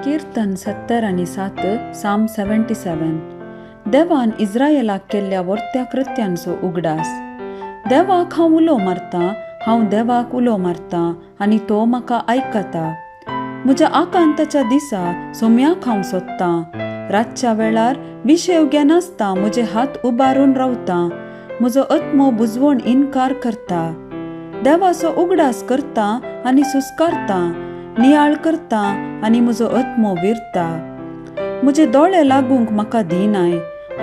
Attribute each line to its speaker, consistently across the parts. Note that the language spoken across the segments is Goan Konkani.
Speaker 1: कीर्तन 77, साम 77. देवान इज्रायलाक केल्ल्या वर्त्या कृत्यांचो उगडास. देवाक हांव उलो मारतां, हांव देवाक उलो मारतां आनी तो म्हाका आयकता. म्हज्या आकांताच्या दिसा सोम्याक हांव सोदतां. रातच्या वेळार विशेव घेनासता म्हजे हात उबारून रावता. म्हजो आत्मो बुजवण इनकार करता. देवाचो उगडास करता आनी सुस्कारता, नियाळ करता आनी म्हजो आत्मो विरता. म्हजे दोळे लागूंक म्हाका दिनाय.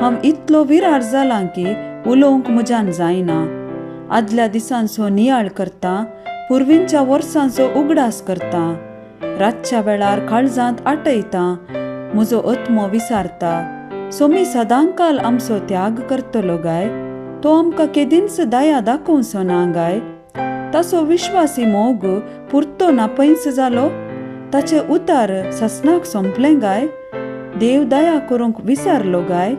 Speaker 1: हांव इतलो विरार जालां की उलोवंक म्हज्यान जायना. आदल्या दिसांचो नियाळ करता, पुर्वींच्या वर्सांचो उगडास करता. रातच्या वेळार काळजांत आटयता, म्हजो आत्मो विसारता. सोमी सदांकाल आमचो त्याग करतलो गाय? तो आमकां केदींच दया दाखोवचो ना गाय? ताचो विश्वासी मोग पुरतो नापयच जालो? ताचे उतार ससनाक सोंपलें गाय? देव दया करूंक विसारलो गाय?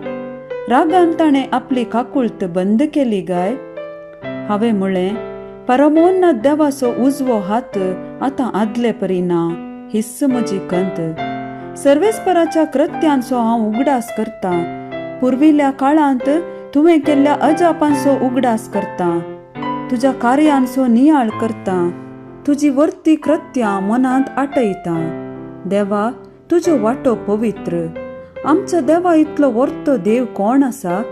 Speaker 1: रागान ताणें आपली काकुळत बंद केली गाय? हांवें म्हळें, परमोन्नत देवाचो उजवो हात आतां आदले परी ना, हिस्स म्हजी कंत. सर्वेस्पराच्या कृत्यांचो हांव उगडास करतां. पुर्विल्ल्या काळांत तुवें केल्ल्या अजापांचो उगडास करतां. तुज्या कार्यांचो नियाळ करतां. तुजी वर्ती कृत्यां मनांत आटयतां. देवा, तुज्यो वाटो पवित्र. आमच्या देवा इतलो वर्तो देव कोण आसा?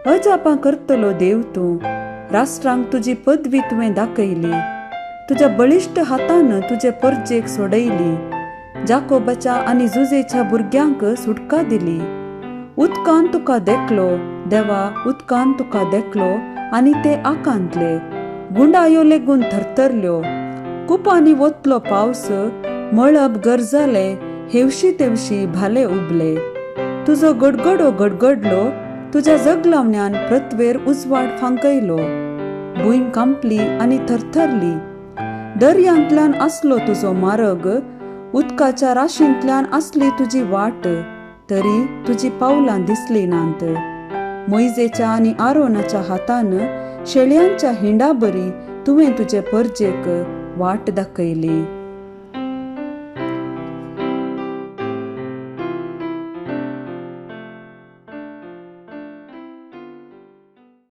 Speaker 1: अजापां करतलो देव तूं. राष्ट्रांक तुजी पदवी तुवें दाखयली. तुज्या बळिश्ट हातान तुजे परजेक सोडयली. जाकोबाच्या आनी जुजेच्या भुरग्यांक सुटका दिली. उदकान तुका देखलो देवा, उदकान तुका देखलो आनी ते आकांतले. गुंडायो लेगून थरथरल्यो. कुपांनी वतलो पावस, मळब गरजाले, हेवशी तेवशी भाले उबले. तुजो गडगडो गडगडलो, तुज्या जगलावण्यान पृथ्वेर उजवाड फांकयलो. भूंय कांपली आनी थरथरली. दर्यांतल्यान आसलो तुजो मार्ग, उदकाच्या राशींतल्यान आसली तुजी वाट, तरी तुजी पावलां दिसली नात. मोयजेच्या आनी आरोनाच्या हातान शेळयांच्या हिंडा बरी तुवें तुजे परजेक वाट दाखयली.